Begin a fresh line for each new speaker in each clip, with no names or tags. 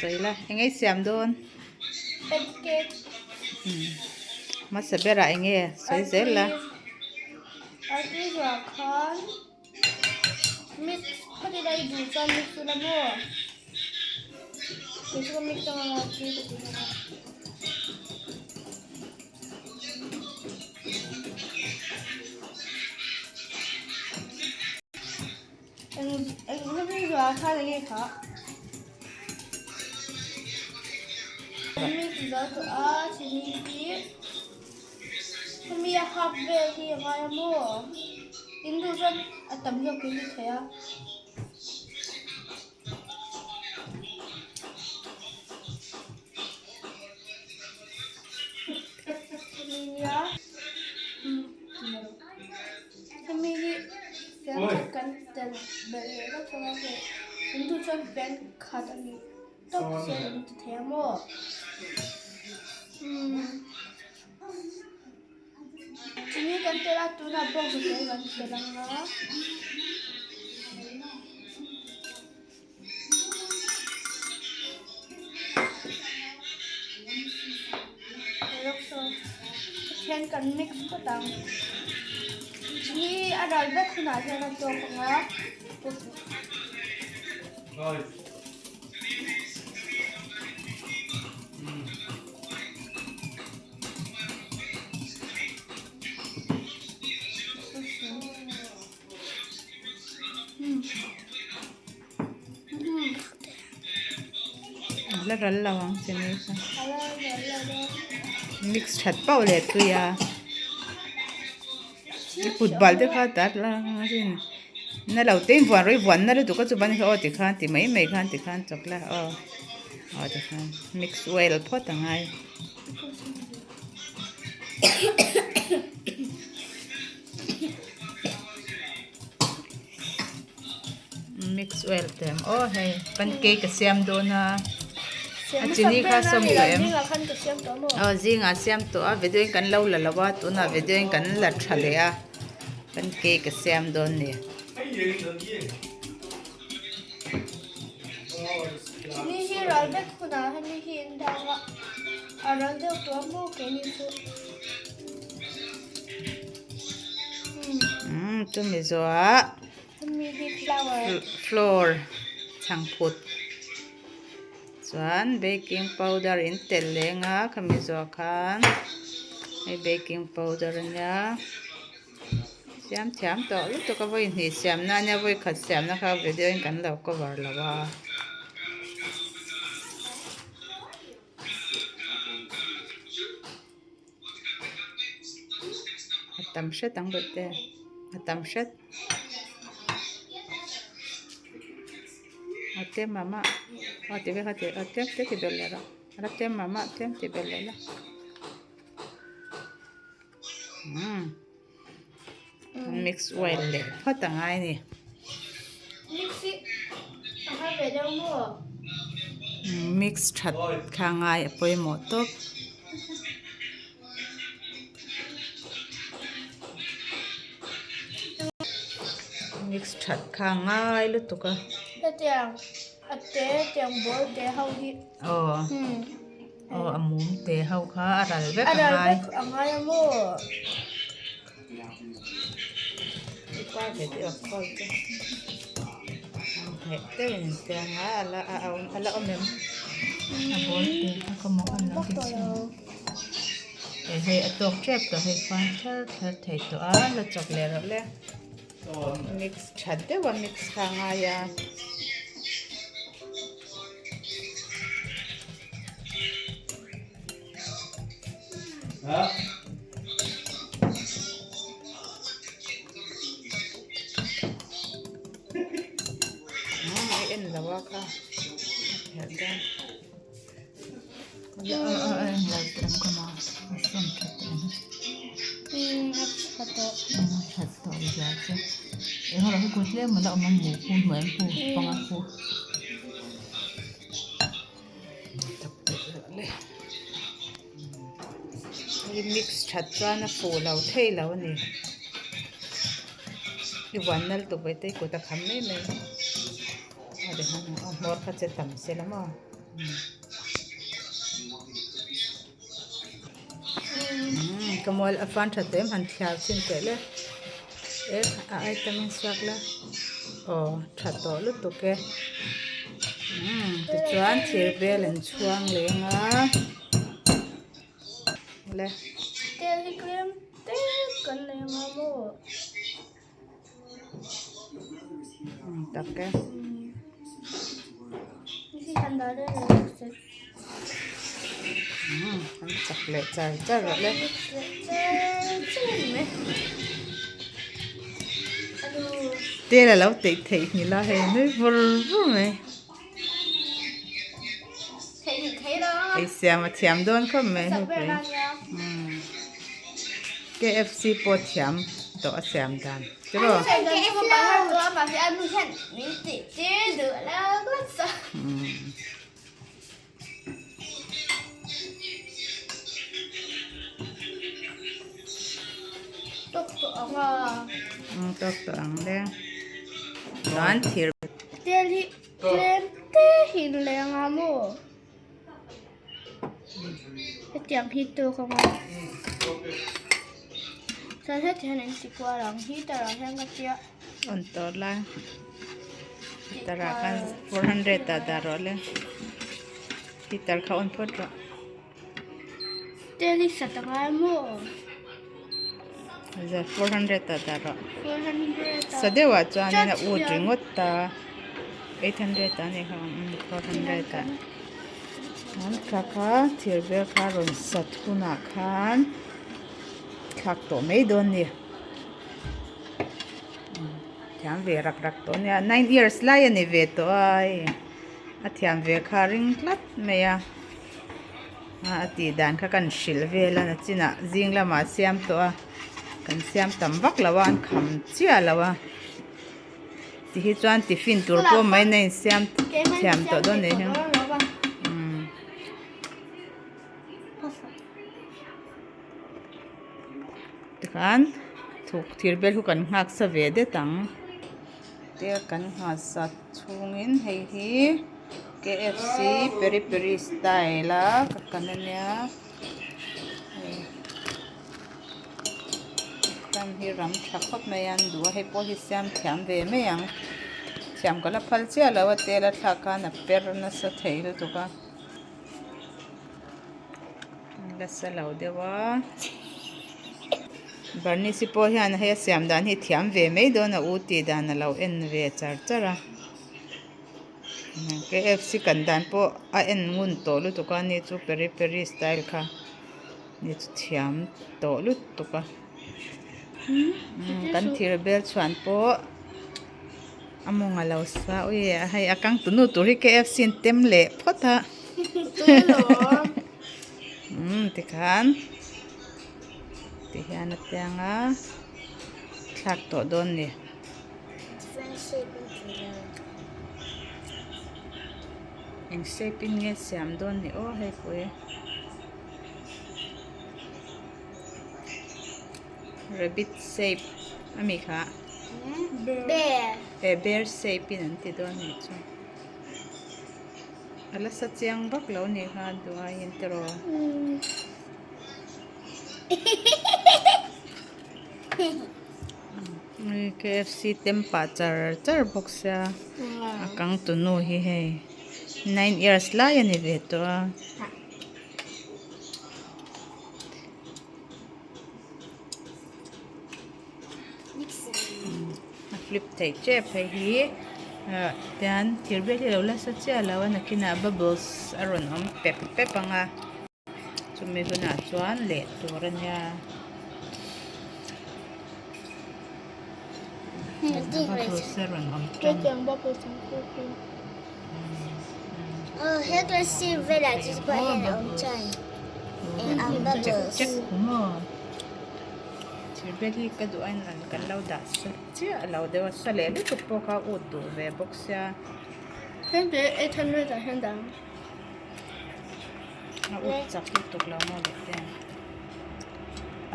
Sawi la, eng ei siam dawn?
Pancake.
Hmasa berah eng nge sawi zel la.
Artui zuah khan mix phawt ila i duh chuan mix ula maw? Kei chu ka mix anga artui ka ti hlawm a. Eng eng hemi zuah khan eng nge kha? Mix zo tawh a chini hi hemi a half vel hi a ngai a maw? In duh chuan a tam zawk in ti thei a. Hemi nia hemi hi fian khat kan tel belh leh vak thung a hei in duh chuan fian khat a ni tawp se in ti thei a maw umm chini kan tel a tunah bawk zel kan tel ang a. Pathian kan mix phawt ang. Chini a ral vek hunah hian a tawk ang a.
La ral lo ang che ni kha mix that pauh leh tui a i kut bal te kha tar la a rin na lo te in vuan rawh i vuan na lutuk a chuan aw tikhan ti mai mai khan tikhan chawk la aw aw tikhan mix well phawt a ngai. Mix well te ang aw hei pancake ka siam dawn a a chini kha sawm tawh em aw zingah siam tawh a video in kan lo la lo a tunah video in kan la tha leh a pancake ka siam dawn a ni.
Chini hi ral vek hunah hemi hi in dang a a ral deuh tawh a maw keini chu.
Umm chumi zawhah flour chhangphut chuan baking powder in telh leng a khami zawhah khan hei baking powder a nia siam thiam tawh lutuk a vawi hnih siam na ania vawi khat siam na kha video in kan lo cover lo a. A tam hret ang deuh te a tam hret a tlem mah mah aw ti vel kha ti aw tlem te ti belh leh rawh a la tlem mah mah tlem ti belh leh la umm mix oil leh phawt a ngai a ni.
Mix hi a har ve deuh maw?
Mix that kha ngai a pawimawh tawp. Mix that kha ngai lutuk a.
Hetiang a te tiang ball te ho hi.
Aw. Aw a mum te ho kha a ral vek a ngai.
A ral vek a ngai a maw?
Hei a tawk tep tawh hei fan thar thar thei tawh a la chawk leh rawh le mix tha deuh a mix kha a ngai a. En lo a kha a phelh dawn a that tawh zia chu eng rawh hi kut tlem a la awm a mu khu hnuai khu panga khu. Hei mix that chuan a fuh lo thei lo a ni i vuan nal tuk ve te i kut a kham mai mai a hmawr kha che tam se la maw. Ka mual a fan tha teh em han thliar chin teh le e a item in suak la aw tha tawh lutuk e tichuan thir bel an chhuang leng a le.
Tel hi tlem te kan nei anga maw.
Tak e. An chak leh char char rawh le. Tel a lo teih theih nghilh a hei nui vur vur mai. Ei siam a thiam dawn khawp mai hei. KFC pawh thiam tawh a siam dan tiraw. Tawk tawh ang le. Chuan thir.
Tlem te hi in leng a maw? Hetiang hi tawk ang a. Chuan heti hian an ti kual ang heater ah hian ka tia.
On tawh la. Heater ah khan 400 ah dah rawh le. Heater kha on phawt rawh.
Tel hi sat a ngai maw?
Za 400 ah dah rawh.
400 ah.
Sa deuhah chuanin a ut ringawt ta. 800 ah a ni kha 400 ah. An thla kha thir vel kha rawn sat hunah khan thlak tawh mai dawn a ni. Thiam ve rak rak tawh a nia. 9 years lai a ni ve tawh a hei. A thiam ve kha ring tlat mai a. A tih dan kha kan hrilh vel a nachinah zing lamah a siam tawh a kan siam tam vak lo a an kham chiah lo a ti hi chuan tiffin tur pawh mai na insiam thiam tawh dawn nih hi umm tikhan thuk thir bel chu kan nghak sa ve det ang te kan nghah sat chhungin hei hi. KFC peri peri style a ka kan ania hei ram hi ram tha khawp mai a an duh a hei pawh hi siam thiam ve mai ang thiam ka la phal chiah lo a tel a thlak khan a per nasa thei lutuk a nasa lo deuh a Bernice pawh hian hei a siam dan hi thiam ve mai dawn a u tih dan a lo en ve char char a. KFC kan dan pawh a en ngun tawh lutuk a ni chu peri peri style kha ni chu thiam tawh lutuk a kan thir bel chhuan pawh a mawng a lo sa ui a hei a kang tunu tur hi KFC an tem leh phawt a umm tikhan tihian a tiang a thlak tawh dawn a ni. Eng shape in nge siam dawn ni aw hei pui rabbit shape a mi kha eh bear shape in an ti dawn ni chu a la sa chiang vak lo ni kha duhaiin tiraw. KFC tem pah char char bawk sia a kang tunu hi hei 9 years lai a ni ve tawh a. A flip theih tep hei hi ah tian thir bial hi a lo la sa chiah lo a nakinah bubbles a rawn awm pep pep ang a. Chumi hunah chuan leh tur a nia. Bubbles a rawn awm tan. Chek chek maw. Thir bel hi ka duh ain kan lo dah sa chiah lo deuh a sa leh lutuk pawh kha ut duh ve bawk sia. A ut chak lutuk lo maw leh te.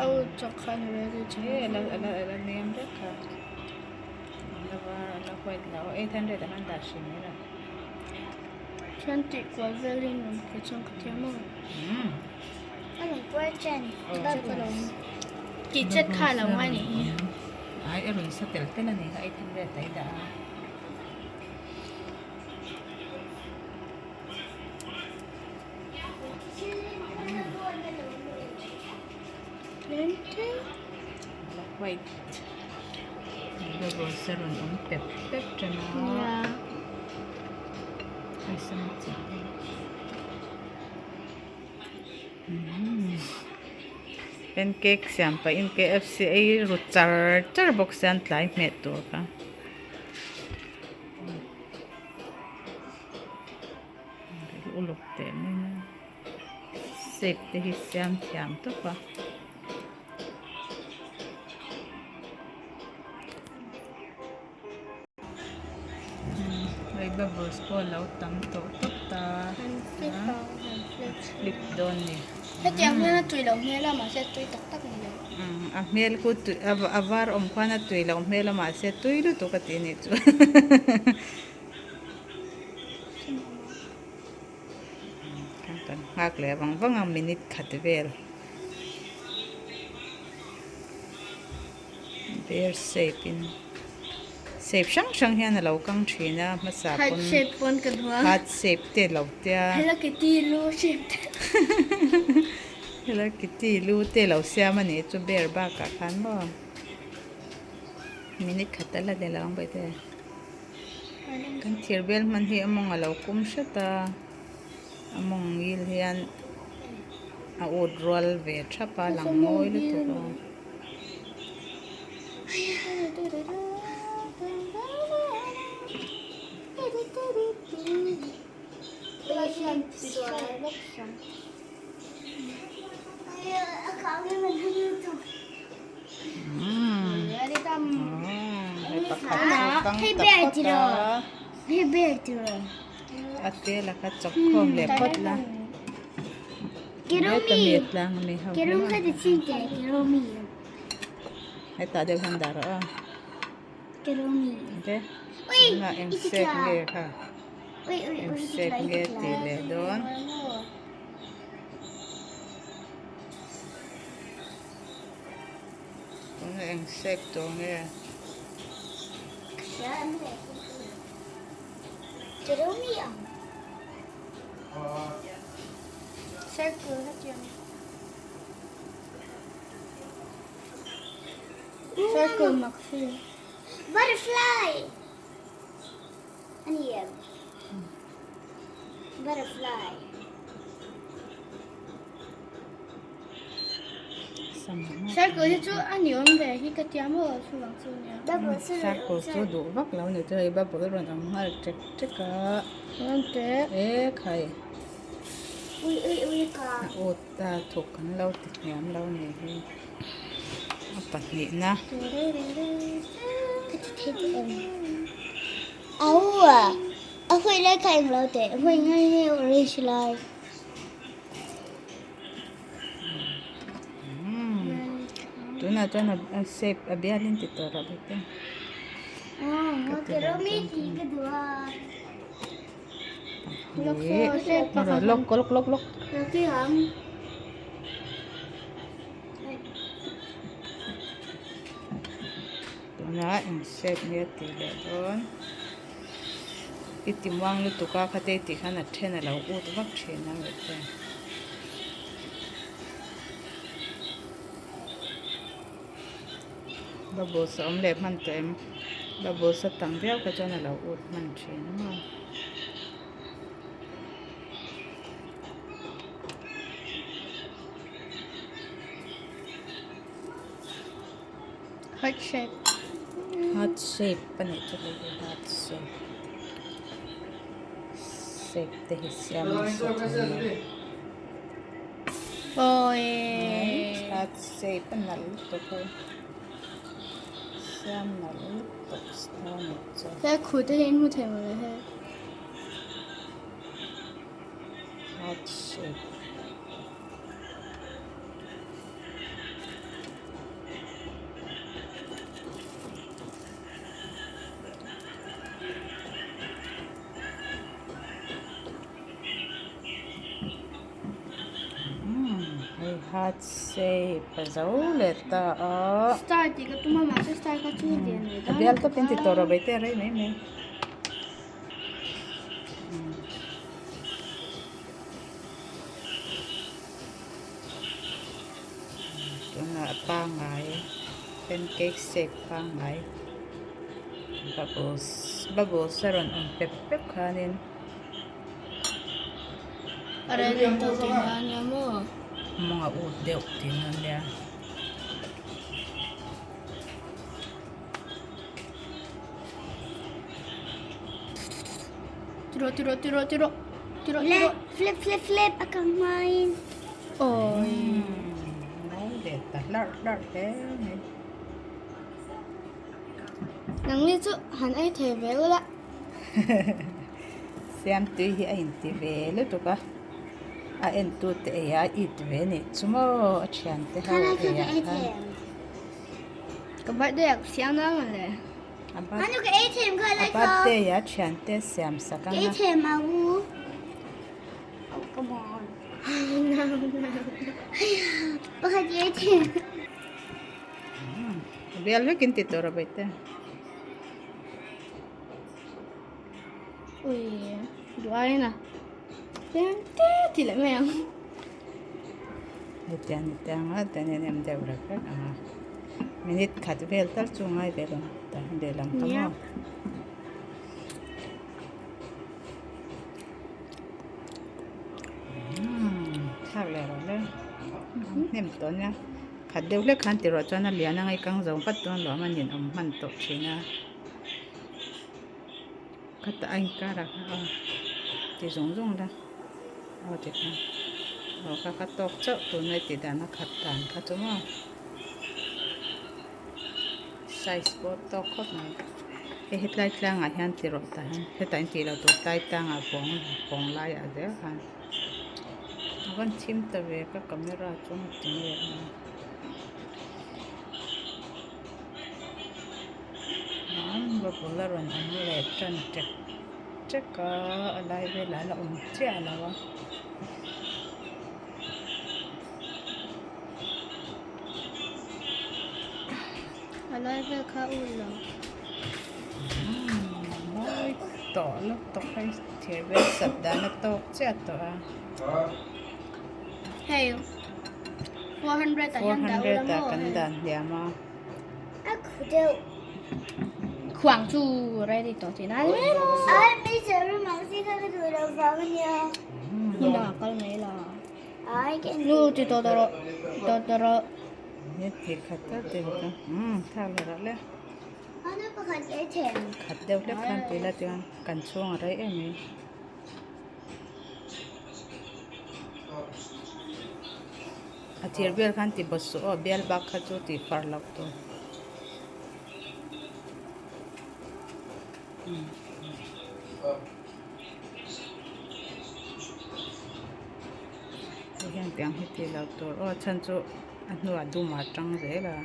A ut chak kha ni ve te chu.
E ala ala ala nem vek kha. Ala var ala white lo 800 a han dah hrim mai lo.
Thian tih kual vel hi nuam kei chuan ka thiam ang. Tih chet kha a lo ngai nih hi.
Ai a rawn sa tel tel a ni kha 800 a i dah a. White bubbles a rawn awm pep pep tan a pancake siam pahin K F C ei ru char char bawk sia an tlai hmeh tur kha. Uluk teh mai a shape te hi siam thiam tawp a. Hei bubbles pawh a lo tam tawh tawp ta flip dawn ni.
Hetiang hian a tui loh hmel a mahse a tui tak tak ni lo.
A hmel khu a var awm khuan a tui loh hmel a mahse tui lutuk a tih anih chu. Kan nghak leh vang vang a minute khat vel bear shape in shape hrang hrang hian a lo kang thin a hmasa
pawn heart shape pawn ka duh a
heart shape te lo tia
hello kitty lu shape te
hello kitty lu te lo siam a nih chu bear bakah khan maw minute khat a la ni lo ang bawihtei. Kan thir bel hman hi a mawng a lo kum hret a a mawng ngil hian a ut rual ve thap a lang mawi lutuk a. Hei pakhat chu kang ta phawt a a tel a kha chawp khawm leh phawt la heta mi a tlang a mi ho hetah deuh hian dah rawh aw okay tunah eng shape nge kha eng shape nge tih leh dawn. Tuna eng shape tur nge?
Circle mak si.
Butterfly! Ani em? Butterfly.
Circle hi chu a ni awm ve hi ka tia maw chuvang chu nia.
Circle chu duh vak lo ni chu hei bubble rawn awm nghal ṭek ṭek a.
Rawn teh.
E khai.
Ui ui ui ka.
A ut ta thuk kan lo ti hniam lo ni hi. A pahnihna.
Ka ti thei teh em. Au a. A huai lai kha englo teh. A huai ngai nge orange lai.
Tunah chuan a shape a bialin ti tawh rawh bawk e. Lawk lawk lawk lawk. Tunah eng shape nge tih leh dawn. I ti muang lutuk a khate i tih khan a then a lo ut vak thin a nge te. Bubbles a awm leh hman tawh em bubbles a tam viau kha chuan a lo ut hman thin a maw.
Heart shape.
Heart shape a nih chu hei hi heart shape. Shape te hi siam nasa thei a.
Awi.
Heart shape a nalh lutuk hei. Siam nalh lutuk a nih chu.
He khu te hi in hmu thei mawle hei.
Heart shape. Heart shape a zo leh ta a.
Star tih ka tum a mahse star kha chu lian leh
A bial tawp in ti tawh rawh baite rei mai mai. Tunah a pangngai pancake shape pangngai bubbles bubbles a rawn awm pep pep khanin.
A rei leh tawh tih na ania maw?
Mawng a ut deuh tih na ania.
Tiro tiro tiro tiro tiro tiro.
Flip flip flip a kang hmain.
Oi.
Ngai leh ta hlarh hlarh hle mai.
Nangni chu han ei thei ve ula.
Siamtui hi a inti ve lutuk a, a entute ei a it ve nih chu maw a thiante ho ei ah khan.
Ka birthday ah ka siam nang ang le.
A birthday ah thiante siam sak ang a.
Come on.
A bial vek in ti tur a baite.
Ui duh ai na tlem te ti leh mai ang.
Hetiang ni te anga tiang hian em deuh rek rek ang a minute khat vel tal chu ngai ve lo ta lehlam ta maw. Thlak leh rawh le hnem tawh nia. Khat deuh hlek khan ti rawh chuan a lian anga i kang zo vat dawn lo a nin awm hman tawh thin a khatah a inkar ah khan aw ti zawng zawng la aw ti khan aw kha kha tawk chauh tuna i tih dan a khat dan kha chu maw size pawh tawk khawp mai hei hetlai tlangah hian ti rawh tah hian hetah in tih loh tur tlai tlangah vawng vawng laiah zel khan. A van thim ta ve ka camera chu a ti nge a an va bul a rawn awm leh tan ṭek ṭek a a lai velah a la awm chiah lo a.
A lai vel kha a ul lo.
Mawi tawh lutuk hei thir vel sat dan a tawk chiah tawh a.
Hei 400 ah hian dah ula maw
400 ah kan dan hliam a.
A khu deuh.
Khuang chu ready tawh tih na ni mai lo.
Ai mi chhe ru mang si kha ka duh lo vang ania.
Hmun dangah kal mai la.
Ai ka en
Nu ti tawh tawh rawh ti tawh tawh rawh.
Ni ti khat ta te ka umm thak leh rawh le.
Ano pakhat leh them.
Khat deuh hlek khan tui la chuan kan chhung a rei em mai. A thir bial khan ti bawt suh aw bial bak kha chu tih far loh tur. Hei hian tiang hi tih loh tur aw a chhan chu a hnuah dum ah tang zel a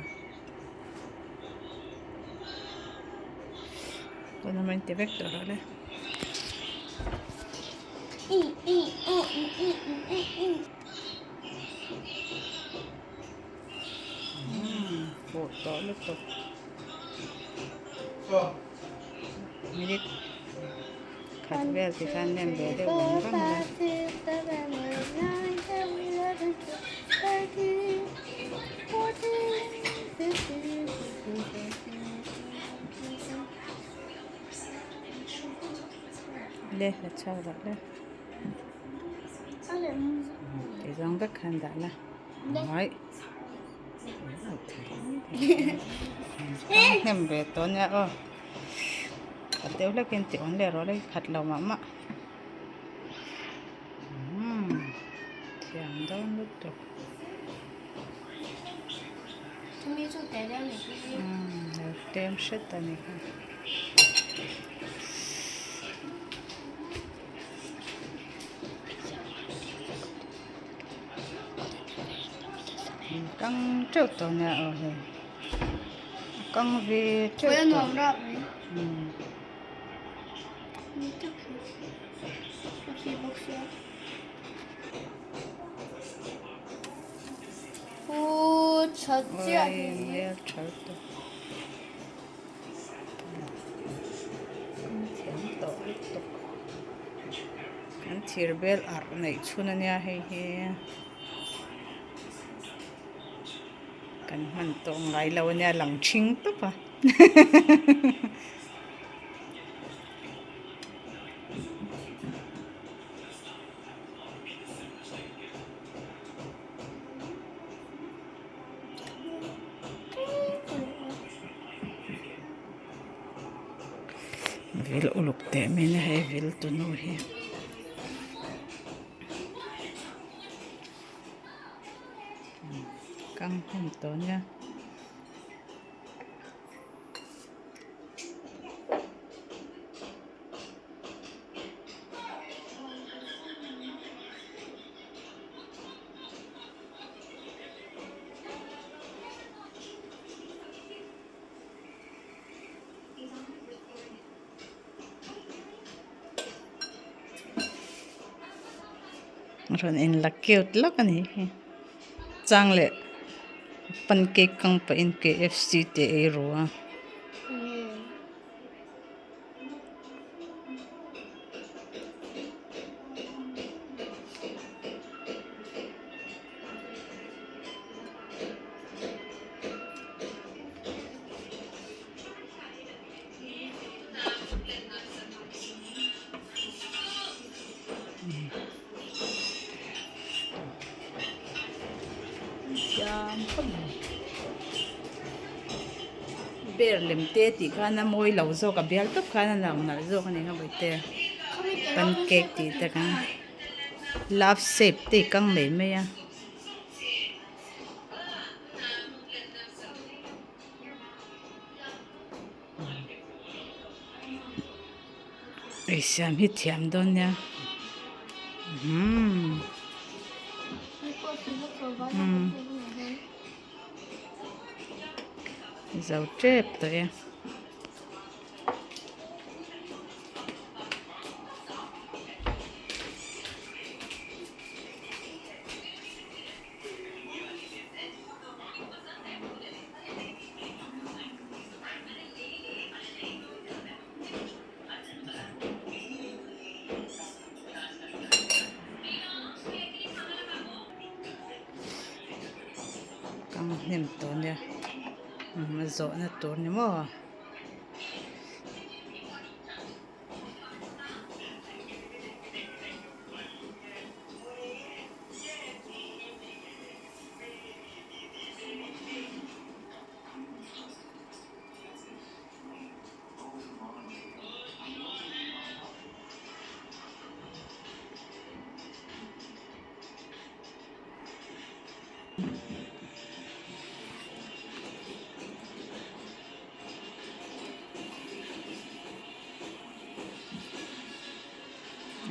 tuna mai ti vek tawh rawh le. Fuh tawh lutuk minute khat vel ti khan nem ve deuh vang vang a. Le la chau rawh le ti zawng vek khan dah la mai hnem ve tawh nia aw khat deuh hlek in ti awm leh rawh le khat lo mah mah umm thiam dawn lutuk umm lo tlem hret a ni kha. Kang teuh tawh nia aw hei a kang ve teuh tawh
Tha chiah hi.
Hmel tha lutuk. Thiam tawh lutuk. Kan thir bel arh neih chhun ania hei hi. Kan hman tawh ngai lo ania lang thing tawp a. Vil uluk teh mai na hei vil tunu hi. Kang hnem tawh nia. Rawn in la cute lawk a ni hi chang leh pancake kang pahin KFC te ei ru a. Ber lem te tih khan a mawi lo zawk a bial tawp khan a lang nalh zawk a ni nga bawihte pancake tih te khan love shape te i kang mai mai a. Ei siam hi thiam dawn nia umm zo tep tawh e. Kang hnem tawh nia a zawhna tur ni maw.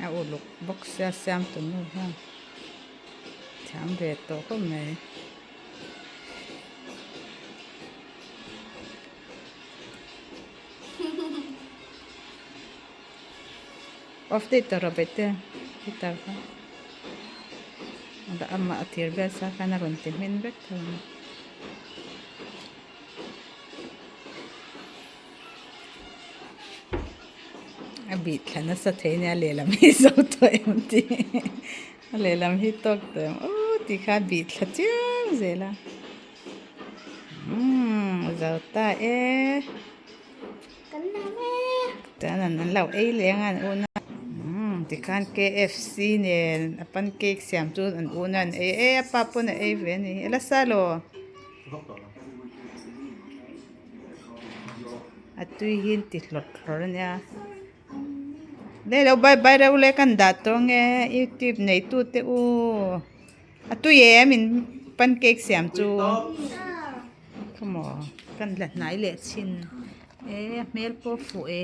A uluk bawk sia siam tu nu hian thiam ve tawh khawp mai. Off daih tawh rawh bete heater kha amah a tir vel sa khan a rawn ti hmin vek tho ang. A bih thla nasa thei nia lehlam hi zo tawh em tih a lehlam hi tawk tawh em aw tih kha a bih thla chiang zel a umm zo ta e chuan an lo ei leh ang a an un a umm tikhan KFC nen a pancake siam chu an un a an ei e a pa pawn a ei ve a ni ela salo. A tui hi an ti hlawrh hlawrh a nia le lo bye bye reuh le kan dah tawh ange youtube nei tu te u a tui em in pancake siam chu khawmaw kan la hnai leh chin e hmel pawh a fuh e.